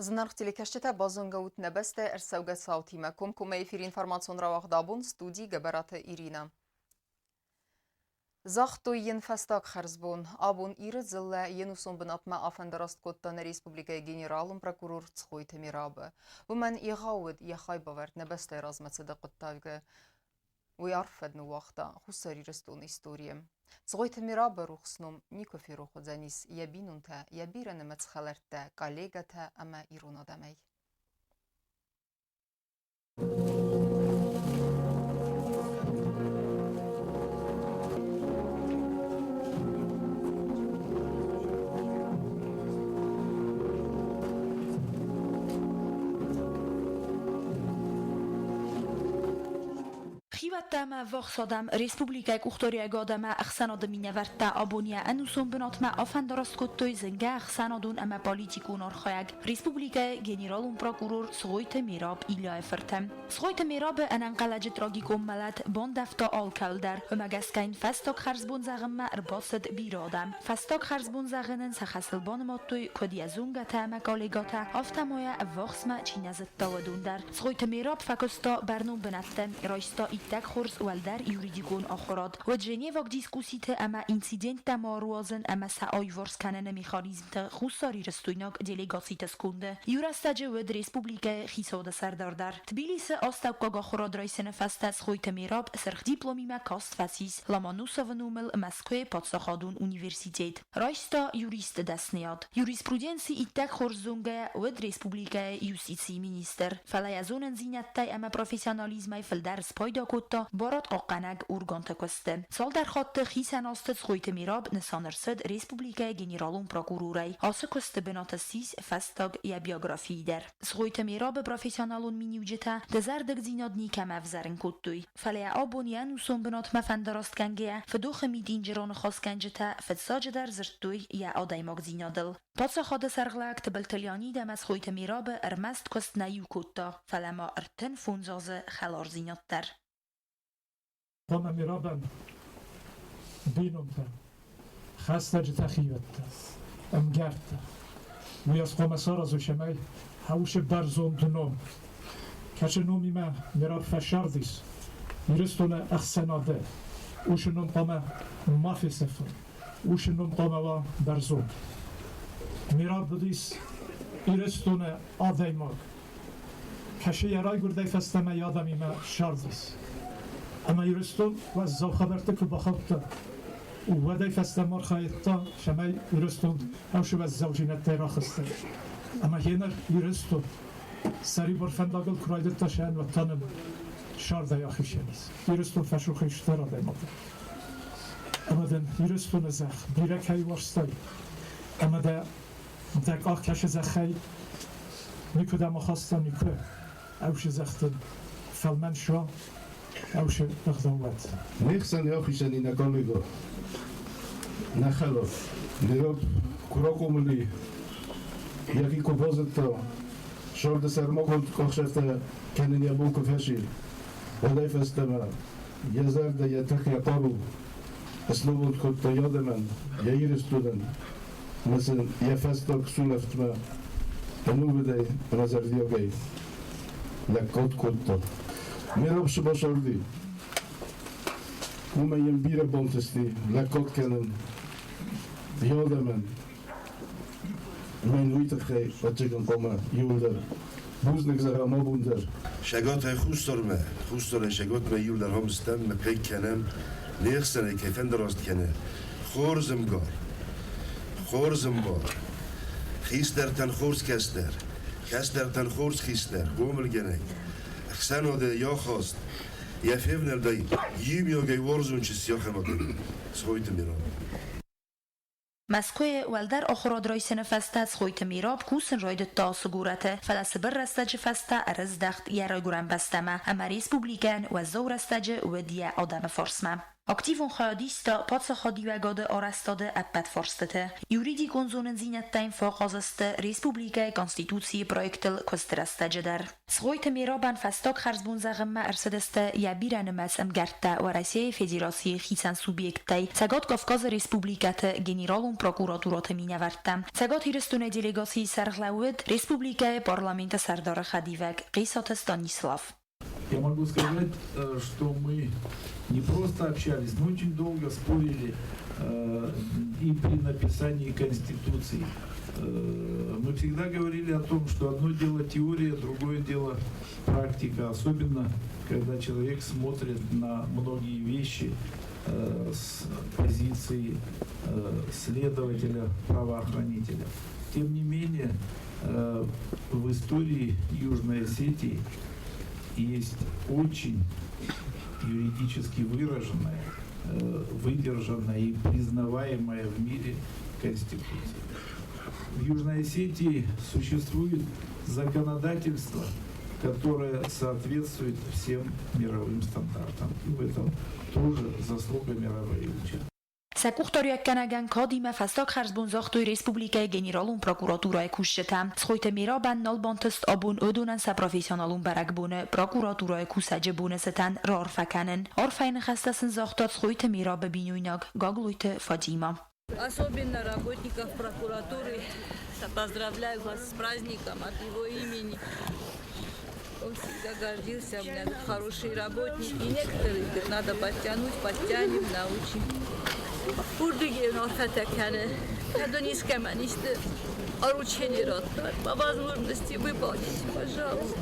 Зынаргъ телекӕсджытӕ, базонгӕ ут нӕ бӕстӕйы ӕрцӕугӕ цаутимӕ. Комкоммӕ эфиры информацион рауагъд абон студийы Гӕбӕраты Иринӕ. Загътой йын фӕстаг хӕрзбон. Абон Иры дзыллӕ йе нусон бынатмӕ афӕндараст кодта нӕ республикӕйы генералон прокурор Цгъойты Мерабы. Уымӕн егъау уыд йӕ хайбавӕрд нӕ бӕстӕйы размӕцыды хъуыддагы. Уый арф фӕд ныууагъта Хуссар Ирыстоны историйы. Цгъойты Мерабы рухс ном никуы ферох уыдзӕнис йӕ бинонтӕ, йӕ бирӕнымӕц хӕлӕрттӕ, коллегӕтӕ ӕмӕ ирон адӕмӕй. Хиуӕттӕ ӕмӕ ӕввахс адӕм, республикӕйы къухдариуӕгад ӕмӕ ӕхсӕнады минӕвӕрттӕ абон йӕ ӕнусон бынатмӕ афӕндараст кодтой зынгӕ ӕхсӕнадон ӕмӕ политикон архайӕг, республикӕйы генералон прокурор Цгъойты Мераб Ильяйы фырты. Цгъойты Мерабы ӕнӕнхъӕлӕджы трагикон мӕлӕт бандӕвта алкӕуыл дӕр, уымӕ гӕсгӕ йын фӕстаг хӕрзбон зӕгъынмӕ ӕрбацыд бирӕ адӕм. Фӕстаг хӕрзбон зӕгъынӕн сӕ хӕсыл банымадтой куыд йӕ зонгӕтӕ ӕмӕ коллегӕтӕ, афтӕ ма йӕ ӕввахсмӕ чи нӕ зыдта, уыдон дӕр. Цгъойты Мераб фӕкуыста бӕрнон бынӕтты, райста иттӕг хорз уӕлдӕр юридикон ахуырад. Уыд женеваг дискусситы ӕмӕ инциденттӕ ма руадзын ӕмӕ сӕ аиуварс кӕныны механизмты хуссарирыстойнаг делегациты сконды. Иу рӕстӕджы уыд республикӕйы хицауады сӕрдар дӕр. Тбилисы астӕуккаг ахуырад райсыны фӕстӕ Цгъойты Мераб сырх дипломимӕ каст фӕцис Ломоносовы номыл Мӕскуыйы паддзахадон университет. Райста юристы дӕсныйад. Юриспруденци иттӕг хорз зонгӕйӕ уыд республикӕйы юстицийы министр, фӕлӕ йӕ зонындзинӕдтӕй ӕмӕ профессионализмӕй фылдӕр спайда кодта барадхъахъхъӕнӕг органты куысты. Цалдӕр хатты хицӕн азты Цгъойты Мераб нысан ӕрцыд республикӕйы генералон прокурорӕй. Ацы куысты бынаты ссис фӕстаг йӕ биографийы дӕр. Цгъойты Мерабы профессионалон миниуджытӕ дызӕрдыгдзинад никӕмӕ ӕвзӕрын кодтой. Фӕлӕ абон йӕ ӕнусон бынатмӕ фӕндарастгӕнгӕйӕ, фыдохы мидинджы роныхасгӕнджытӕ фыццаджыдӕр дзырдтой йӕ адӕймагдзинадыл. Паддзахады сӕргълӕг Тыбылты Леонид ӕмӕ Цгъойты Мерабы ӕрмӕст куыст нӕ иу кодта, фӕлӕ ма 35 азы хӕлардзинад дӕр. Хъуамӕ Мерабӕн бинонтӕ, хӕстӕджытӕ хиуӕттӕ, ӕмгӕрттӕ. Уый ӕз хъуамӕ саразой, цӕмӕй хӕусы бӕрзонд ном, кӕцы номимӕ Мераб фӕсардис Ирыстоны ӕхсӕнады, уыцы ном хъуамӕ ма фесӕфа, уыцы ном хъуамӕ уа бӕрзонд. Мераб уыдис Ирыстоны адӕймаг, кӕцы йӕ райгуырдӕй фӕстӕмӕ йӕ адӕмимӕ ссардис. Ӕмӕ Ирыстон уӕззау хабӕртты куы бахаудта, уӕдӕй фӕстӕмӕ архайдта, цӕмӕй Ирыстон ӕвсы уӕззаудзинӕдтӕй рахызтаид. Ӕмӕ гъеныр Ирыстон сӕрибар фӕндагыл куы райдыдта сӕн, уӕд та нын сӕрдӕй ахизӕн ис. Ирыстон фӕсухы стыр адӕймагӕн. Ӕмӕ дын Ирыстоны зӕхх бирӕ кӕй уарзтай, ӕмӕ дӕ дӕ къах кӕсы зӕххӕй никуыдӕм ахаста, никуы ӕвсы зӕхх дын фӕлмӕн суа, ӕвсы ӕгъдау уӕд. Не хсӕн ӕхисӕни нӕ коллега, нӕ хӕлар, Мераб куракъомыли йӕхи куы базыдта, сӕрды сӕрмагонд къахсӕртӕ кӕнын йӕ бон куы фӕци, уӕдӕй фӕстӕмӕ йӕ зӕрдӕ, йӕ тых, йӕ хъару снывонд кодта йӕ адӕмӕн, йӕ Ирыстонӕн ӕмӕ сын йӕ фӕстаг сулӕфтмӕ ӕнувыдӕй ӕмӕ зӕрдиагӕй лӕггад кодта. Мераб сыбасарди, уымӕй йын бирӕ бантысти лӕггад кӕнын йӕ адӕмӕн. Ӕмӕ йын уый тыххӕй ӕцӕгӕн хъуамӕ иуылдӕр бузныг зӕгъӕм абон дӕр. Шаготӕй Хуссармӕ, Хуссарӕй Шаготмӕ иуылдӕр ам стӕм, кӕй кӕнӕм, не хсӕнӕй кӕй фӕндараст кӕны. Хорз ӕмгар, хорз ӕмбал, хистӕртӕн хорз кӕстӕр, кӕстӕртӕн хорз хистӕр, хъомылгӕнӕг, ӕхсӕнады йӕ ахаст, йӕ февнӕлдӕй иумиагӕй уарзон чи сиахӕмады Цгъойты Мирон. Мӕскуыйы уӕлдӕр ахуырад райсыны фӕстӕ Цгъойты Мираб кусын райдыдта ацы горӕты, фӕлӕ цыбыр рӕстӕджы фӕстӕ ӕрыздӕхт йӕ райгуырӕн бӕстӕмӕ ӕмӕ республикӕйӕн уӕззау рӕстӕджы уыд йӕ адӕмы фарсмӕ. Активон хайад иста паддзахадиуӕгады арӕзтады ӕппӕт фарстыты. Юридикон зонындзинӕдтӕ йын фӕахъаз сты республикӕйы Конституцийы проектыл куысты рӕстӕджы дӕр. Цгъойты Мерабӕн фӕстаг хӕрзбон зӕгъынмӕ ӕрцыдысты йӕ бирӕнымӕц ӕмгӕрттӕ Уӕрӕсейы Федерацийы хицӕн субъекттӕй, Цӕгат Кавказы республикӕты Генералон прокуратурӕты минӕвӕрттӕ. Цӕгат Ирыстоны делегацийы сӕргълӕууӕг, республикӕйы Парламенты сӕрдары хӕдивӕг Хъесаты Станислав. Я могу сказать, что мы не просто общались, мы очень долго спорили и при написании Конституции. Мы всегда говорили о том, что одно дело теория, другое дело практика, особенно когда человек смотрит на многие вещи с позиции следователя, правоохранителя. Тем не менее, в истории Южной Осетии есть очень юридически выраженная, выдержанная и признаваемая в мире Конституция. В Южной Осетии существует законодательство, которое соответствует всем мировым стандартам. И в этом тоже заслуга Мераба Ильича. Сӕ къухдариуӕггӕнӕгӕн кадимӕ фӕстаг хӕрзбон загътой республикӕйы Генералон прокуратурӕйы кусджытӕ. Цгъойты Мерабӕн нал бантыст абон уыдонӕн сӕ профессионалон бӕрӕгбоны, прокуратурӕйы кусӕджы боны цытӕн раарфӕ кӕнын. Арфӕйы ныхӕстӕ сын загъта Цгъойты Мерабы бинойнаг Гаглойты Фатимӕ. Особенно работников прокуратуры поздравляю вас с праздником от его имени. Он всегда гордился, у меня тут хорошие работники. Некоторых их надо подтянуть, подтянем, научим. Уырдыгӕй арфӕтӕ кӕны, кӕд ын искӕмӕн исты поручение радта, по возможности выполните, пожалуйста.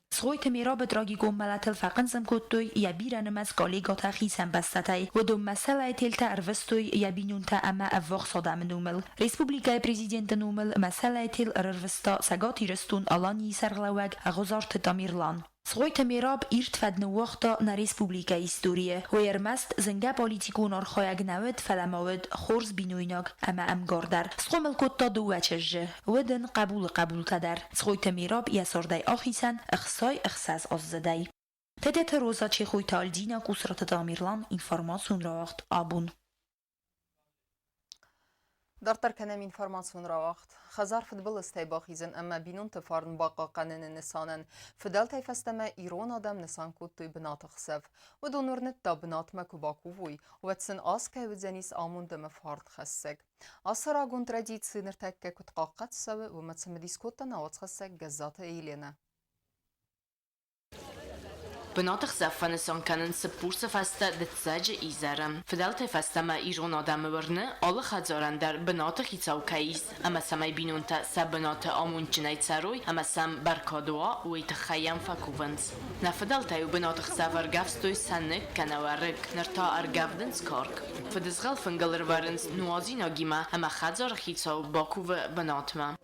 Цгъойты Мерабы трагикон мӕлӕтыл фӕхъынцъым кодтой йӕ бирӕнымӕц коллегӕтӕ хицӕн бӕстӕтӕй. Уыдон мӕсӕллӕйы телтӕ ӕрвыстой йӕ бинонтӕ ӕмӕ ӕввахс адӕмы номыл. Республикӕйы Президенты номыл мӕсӕллӕйы тел ӕрӕрвыста Цӕгат Ирыстон-Аланийы сӕргълӕууӕг Ӕгъуызарты Тамерлан. Цгъойты Мераб ирд фӕд ныууагъта нӕ республикӕйы историйы. Уый ӕрмӕст зынгӕ политикон архайӕг нӕ уыд, фӕлӕ ма уыд хорз бинойнаг ӕмӕ ӕмгар дӕр. Схъомыл кодта дыууӕ чызджы. Уыд ын хъӕбулы хъӕбултӕ дӕр. Цгъойты Мераб йӕ цардӕй ахицӕн 66 аздзыдӕй. Тедеты Роза, Чехойты Альдинӕ, Къусраты Тамерлан, информацион рауагъд Абон. Дарддӕр кӕнӕм информацион рауагъд. Хӕдзар фыдбылызтӕй бахизын ӕмӕ бинонты фарн бахъахъхъӕныны нысанӕн фыдӕлтӕй фӕстӕмӕ ирон адӕм нысан кодтой бынаты хсӕв. Уыдон уырныдта, бынатмӕ куы бакувой, уӕд сын аз кӕй уыдзӕнис амонд ӕмӕ фарнхӕссӕг. Ацы рагон традици ныртӕккӕ куыд хъахъхъӕд цӕуы, уымӕ цымыдис кодта нӕ уацхӕссӕг Гӕззаты Еленӕ. Бынаты хсӕв фӕнысан кӕнынц Цыппурсы фӕстӕ дыццӕджы изӕры. Фыдӕлтӕй фӕстӕмӕ ирон адӕмы уырны, алы хӕдзарӕн дӕр бынаты хицау кӕй ис, ӕмӕ цӕмӕй бинонтӕ сӕ бынаты амондджынӕй цӕрой ӕмӕ сӕм бӕркад уа, уый тыххӕй йӕм фӕкувынц. Нӕ фыдӕлтӕ-иу бынаты хсӕв ӕргӕвстой сӕныкк кӕнӕ уӕрыкк, ныр та ӕргӕвдынц карк. Фыдызгъӕл фынгыл ӕрвӕрынц нуазинагимӕ ӕмӕ хӕдзары хицау бакувы бынатмӕ.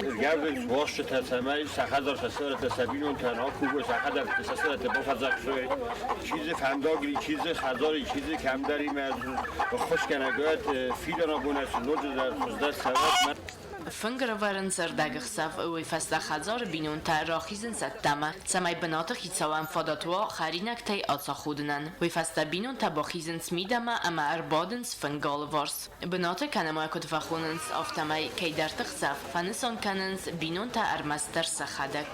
Ргӕвдынц цӕмӕй сӕ хӕдзар сӕ сӕртӕ сӕ бинонтӕн акувой, сӕхӕдӕг сӕ сӕртӕ бафӕдзӕхсой. Чи дзы фӕндагри, чи дзы хӕдзари, чи дзы кӕмдӕримӕ ӕххуысгӕнӕг фидӕн абонӕй сын ноджыдӕр хуыздӕр цӕуӕт. Фынг ӕрӕвӕрынц ӕрдӕгӕхсӕв, уый фӕстӕ хӕдзары бинонтӕ рахизынц ӕддӕмӕ, цӕмӕй бынаты хицауӕн фадат уа хӕринӕгтӕй ацаходынӕн. Уый фӕстӕ бинонтӕ бахизынц мидӕмӕ ӕмӕ ӕрбадынц фынгы алыварс. Бынаты кӕнӕ ма куыд фӕхонынц, афтӕмӕй кӕйдӕрты хсӕв фӕнысан кӕнынц бинонтӕ ӕрмӕстдӕр сӕхӕдӕг.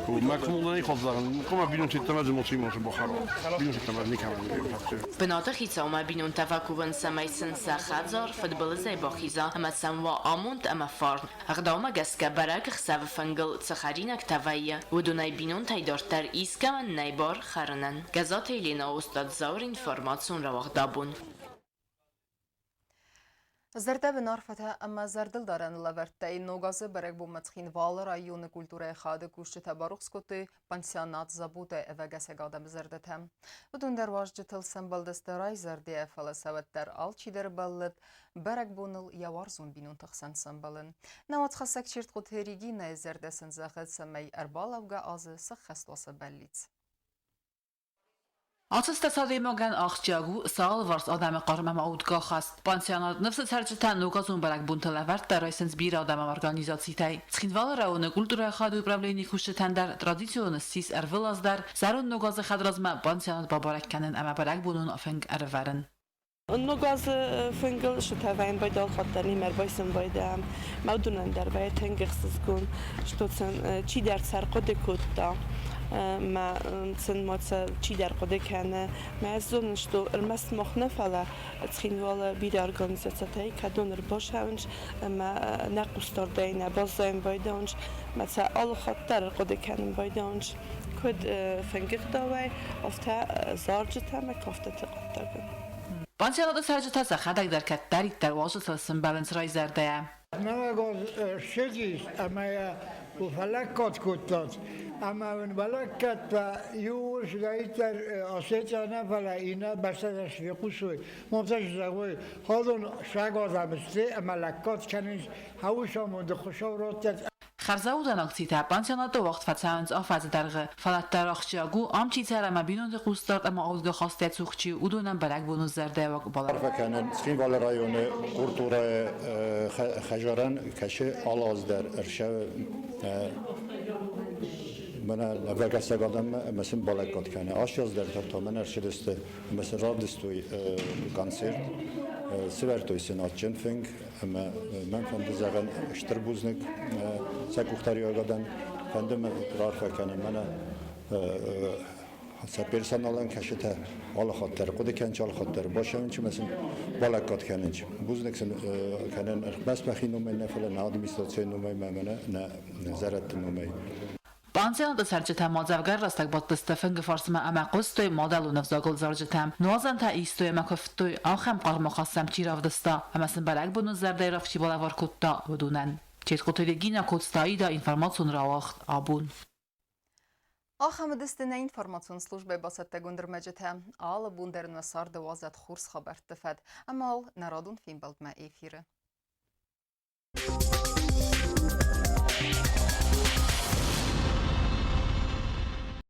Мӕ коммуналӕй хӕдзарӕн хъуамӕ бинонты йеддӕмӕ дзы моци бахӕрон. Бинонты йеддӕмӕ никӕмӕн Бынаты хицаумӕ бинонтӕ фӕкувынц, цӕмӕй сын сӕ хӕдзар фыдбылызӕй бахиза ӕмӕ сӕм уа амонд ӕмӕ фарн. Ӕгъдаумӕ гӕсгӕ бӕрӕг ӕхсӕвы фынгыл цы хӕринӕгтӕ вӕййы, уыдонӕй бинонтӕй дарддӕр искӕмӕн нӕй бар хӕрынӕн. Гӕззаты Еленӕ Остъаты Зауыр информацион рауагъд абон. Зӕрдӕбын арфӕтӕ ӕмӕ зӕрдылдарӕн лӕвӕрттӕй Ног азы бӕрӕгбонмӕ Цхинвалы районы культурӕйы хады кусджытӕ барухс кодтой пансионат Забота ӕвӕгӕсӕг адӕмы зӕрдӕтӕ. Уыдон дӕр уазджытыл сӕмбӕлдысты райзӕрдӕйӕ, фӕлӕ сӕ уӕддӕр алчидӕр бӕллыд бӕрӕгбоныл йӕ уарзон бинонты хсӕн сӕмбӕлын. Нӕ уацхӕссӕг Чертхъоты Регинӕйы зӕрдӕ сын зӕгъы, цӕмӕй ӕрбалӕугӕ азы сӕххӕст уа сӕ бӕллиц. Ацы стӕц адӕймагӕн ахсджиаг у сӕ алыварс адӕмы хъарм ӕмӕ аудгӕ ахаст. Пансионат Ныфс-ы цӕрджытӕ ногазон бӕрӕгбонты лӕвӕрттӕ райсынц бирӕ адӕмон организацитӕй. Цхинвалы районы культурӕйы хайады управленийы кусджытӕн дӕр традицион ссис ӕрвылаз дӕр зӕронд ног азы хӕдразмӕ пансионат бабӕрӕг кӕнын ӕмӕ бӕрӕгбонон фынг ӕрывӕрын. Ног азы фынгыл сытӕвӕйын байдал хаттӕн имӕ ӕрбайсын байдӕм. Мӕ уыдонӕн дӕр вӕййы тынг ӕхсызгон, что сын чидӕр сӕ ӕрхъуыды кодта, мӕ сын ма сӕ чидӕр хъуыды кӕны. Мӕ ӕз зонын, что ӕрмӕст мах нӕ, фӕлӕ Цхинвалы бирӕ организацитӕй кӕдон ӕрбацӕуынц ӕмӕ нӕ хъусдардӕй нӕ баззайын байдауынц, мӕ сӕ алы хатт дӕр ӕрхъуыды кӕнын байдауынц, куыд фынгы гъдауӕй, афтӕ зарджытӕ ӕмӕ кафтыты хъуыддагӕн. Пансионаты цӕрджытӕ сӕхӕдӕг дӕр кӕддӕриддӕр уазджытыл сӕмбӕлынц райзӕрдӕйӕ. Нӕуӕг аз ссыдис ӕмӕ йӕ фӕлӕггад кодтат. Ӕмӕ уын балӕггӕдтӕ иууыл цыдӕриддӕр Осетия нӕ, фӕлӕ иннӕ бӕстӕтӕ фехъусой, уым сӕ зӕгъой, ходон саг адӕм сты ӕмӕ лӕггад кӕнынц хъӕуы Хуыцау раттӕд. Хӕрзаудӕн акцитӕ пансионаты уагъд фӕцӕуынц афӕдзы дӕргъы. Фӕлӕ дӕр ахсджиаг у, ам чи цӕры ӕмӕ бинонты хъусдард ӕмӕ аудгӕ хастӕй цух чи у, уыдонӕн бӕрӕгбоны зӕрдӕйуаг балӕвар. Арфӕ кӕнын Цхинвалы районы культурӕйы хӕдзарӕн, кӕцы алы аз дӕр ӕрцӕуы мӕнӕ ӕвӕгӕсӕг адӕммӕ ӕмӕ сын балӕггад кӕны. Ацы аз дӕр та мӕнӕ ӕрцыдысты ӕмӕ сын равдыстой концерт, сывӕрдтой сын адджын фынг ӕмӕ мӕн фӕнды зӕгъын стыр бузныг сӕ къухдариуӕгадӕн, фӕнды мӕ раарфӕ кӕнын мӕнӕ сӕ персоналӕн кӕсытӕ алы хатт дӕр хъуыды кӕнынц, алы хатт дӕр бацӕуынц ӕмӕ сын балӕггад кӕнынц. Бузныг сын кӕнын ӕрмӕст мӕхи номӕй нӕ, фӕлӕ нӕ администрацийы номӕй ӕмӕ мӕнӕ нӕ зӕрӕдты номӕй. Пансионаты цӕрджытӕ ма дзӕвгар рӕстӕг бадтысты фынгы фарсмӕ ӕмӕ хъуыстой мадӕлон ӕвзагыл зарджытӕм. Нуазӕнтӕ истой ӕмӕ куывтой, ахӕм хъармахасӕм чи равдыста ӕмӕ сын бӕрӕгбоны зӕрдӕйы рӕф чи балӕвар кодта, уыдонӕн. Тедкъоты Регинӕ Коцты Аида информацион рауагъд абон. Ахӕм уыдысты нӕ информацион службӕйы бацӕттӕгонд ӕрмӕджытӕ. Алы бон дӕр нӕ царды уадзӕд хорз хабӕртты фӕд ӕмӕ уал нӕ радон фембӕлдмӕ эфиры.